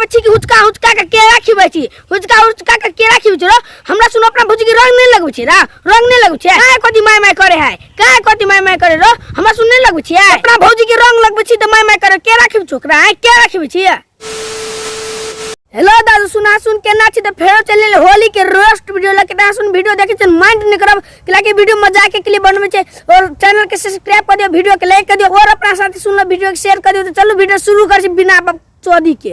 आबै छी कि हुचका हुचका के केरा खिबै छी? हुचका हुचका के केरा खिबै छी रो? हमरा सुन, अपना भौजी के रंग नहीं लगबै छी रा, रंग नहीं लगबै छी। काहे कथी माय माय करे है, काहे कथी माय माय करे रो? हमरा सुन नहीं लगबै छी। अपना भौजी के रंग लगबै छी त माय माय करे, केरा खिबै छी ओकरा, आँय, केरा खिबै छी। हेलो दादू, सुना सुन केना छी? त फेरो चलि एलै होली के रोस्ट वीडियो लके। ना सुन वीडियो देखै छी, माइंड नहीं करब कि वीडियो मजाक के लिए बनबै छै। और चैनल के सब्सक्राइब कर दियो, वीडियो के लाइक कर दियो और अपना साथी सुन लो वीडियो के शेयर कर दियो। तो चलू वीडियो शुरू कर छी बिना चौदी के।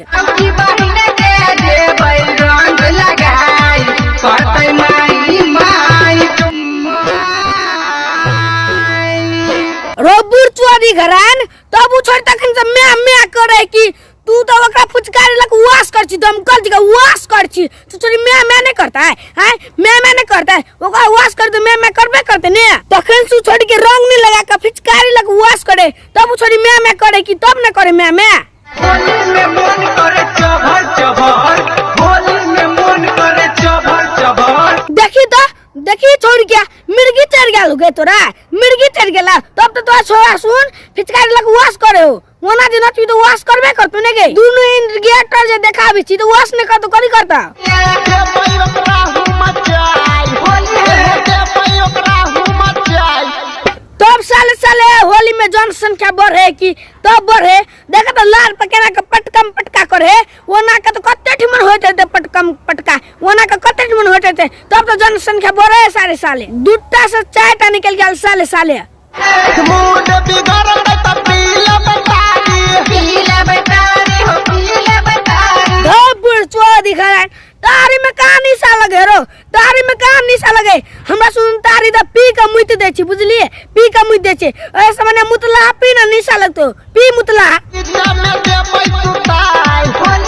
रोबुर चौदी घरान तब उ छोड़ तखन से मैं मैं करे कि तू तो ओकरा फुचकारी लग वास कर छी, दमकल जी के वास कर छी। तू चोरी मैं मैं नहीं करता है, हैं? मैं मैं नहीं करता है, ओकरा वास कर तो मैं मैं करबे करते ने। तखन सु छोड़ी के रंग नहीं लगा के फिचकारी लग वास करे तब उ छोड़ी मैं मैं करे कि तब न करे मैं मैं। होली में मन करे चभर चभर, होली में मन करे चभर चभर। देखी तो देखी छोड़ के मिर्गी चढ़ गेल गे, तोरा मिर्गी चढ़ गेला तब तो तोरा छोड़ा सुन फिचकारी लग वास करे हो। ओना जे नचबी तो वास करबे करतो ने गे, दुनु इंडिकेटर जे देखाबी छी तो वास ने करतो करी करता। तब साले साले होली में जनसंख्या बढ़े कि तब बढ़े। देख तो लार पकेना के पटकम पटका करे, ओना के तो कते ठिमन होइत हेतै पटकम पटका, ओना के कते ठिमन होइत हेतै। तब तो जनसंख्या बढ़े सारे साले दूटा से चारिटा निकल गेल साले साले। मूड बिगड़ल त पीला बतारी, पीला बतारी हो पीला बतारी। धोपुर चोर दिखा रहा है। तारी में कहाँ निशा लगे रो, तारी में कहाँ निशा लगे? हमरा सुन तारी द पी के मुइत दे छी, बुझलिए? पी के मुइत दे छी, ऐसे मने मुतला पी ना निशा लगतो, पी मुतला। इच्छा में देबै सुताई, हम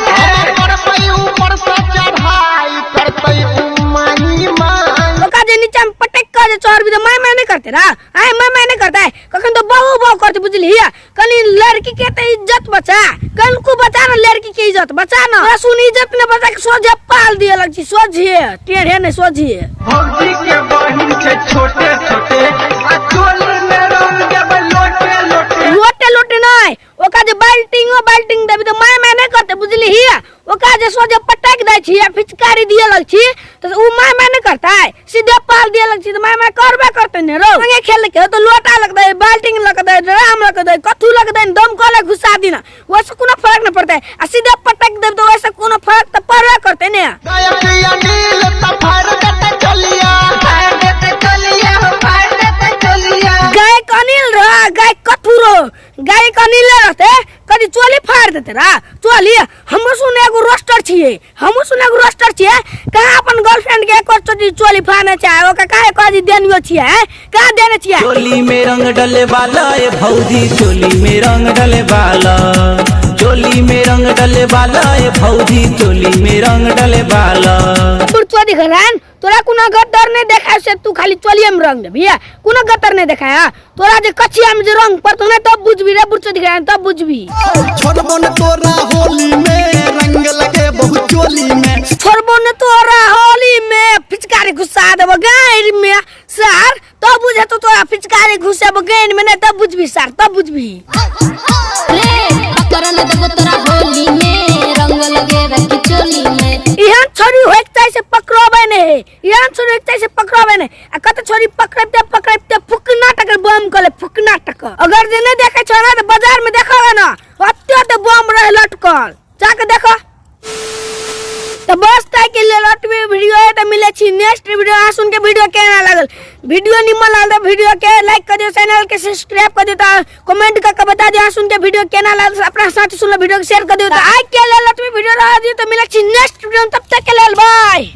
करबै ऊपर से चढ़ाई, करतै उ माई माई। ओका जे नीचा में पटक के जे चढ़बी त माय माय नहीं करते रा, आय माय माय नहीं करता है। कखन तो बहु बहु करते, बुझलिए? कनी लड़की के त इज्जत बचा, कनको बचा ना लड़की के इज्जत बचा ना। हमरा सुन इज्जत ने बचा के सोझे पाल दिए लग छी, सोझे टेढ़े ने सोझे। भौजी के बहिन छै छोटे छोटे, आ चोली में रंग देबै लोटे लोटे। लोटे लोटे नहीं, ओका जे बाल्टिंगो बाल्टिंग देबी त माय माय नहीं करते, बुझलिए? ओका जे सोझे पटक दै छी आ फिचकारी दिए लग छी त उ माय माय नहीं करता है, सीधे पाल दिए लग छी त माय माय करबे करते ने रो। संगे खेल के तो लोटा लग दे, बाल्टिंग लग दे, ड्राम लग दे, कथू लग दे, दम कले घुसा दिना, वैसे कोनो फर्क नहीं पड़ता है। आ सीधे पटक दे तो वैसे कोनो फर्क त पड़बे करते ने। गायक अनिल त फाड़ देते चलिया, फाड़ देते चलिया हो फाड़ देते चलिया। गायक अनिल रह, गायक कथू रहो, गायक अनिल रहते कभी चोली फाड़ देते रा चोली। हमरो सुन एगो रोस्टर छिए, हमरो सुन एगो रोस्टर छिए, कहाँ अपन गर्लफ्रेंड के एको चोटी चोली फाड़ने चाहे, ओका काहे कह देनियो छिए, हैं? कहाँ देने छिए? चोली में रंग डले वाला ए भौजी, चोली में रंग डले वाला, चोली में रंग डले वाला ए भौजी, चोली में रंग डले वाला। तोर चोरी घरान तोरा कोनो गटर नहीं देखाय से तू खाली चोलिए में रंग देबी, कोनो गटर नहीं देखाय तोरा, जे कचिया में जे रंग पड़तो ना तब बुझबी रे बुढ़चो दिखाय तब बुझबी। छोड़बो न तोरा होली में रंग लगे बहुत चोली में, छोड़बो न तोरा होली में फिचकारी घुसा देबो गाइर में सार, तब बुझे तो तोरा फिचकारी घुसेबो गाइर में नहीं तब बुझबी सार, तब बुझबी। रे पकड़ न देबो तोरा होली में रंग लगे रखी चोली में। एहन छोरी होइक चाही से पकड़बे नहीं है, एहन छोरी होइक चाही से पकड़बे नहीं। आ कत छोरी पकड़ते पकड़ते फुकना टकर बम कले फुकना टकर। अगर जे नहीं देखे छो ना तो बाजार में देखोगे ना अत्यंत बम रहे लटकल, जाके देखो। तो बस ताई के लेल अटबे वीडियो है, तो मिले छी नेक्स्ट वीडियो। अहाँ सुन के वीडियो केना लागल? वीडियो निमन लागल तो वीडियो के लाइक कर दियो, चैनल के सब्सक्राइब कर दियो, तो कमेंट करके बता दियो अहाँ सुन के वीडियो केना लागल। अपना साथी सुन वीडियो के शेयर कर दियो। तो आज के लेल अटबे वीडियो रह दियो, तो मिले छी नेक्स्ट वीडियो, तब तक के लेल बाय।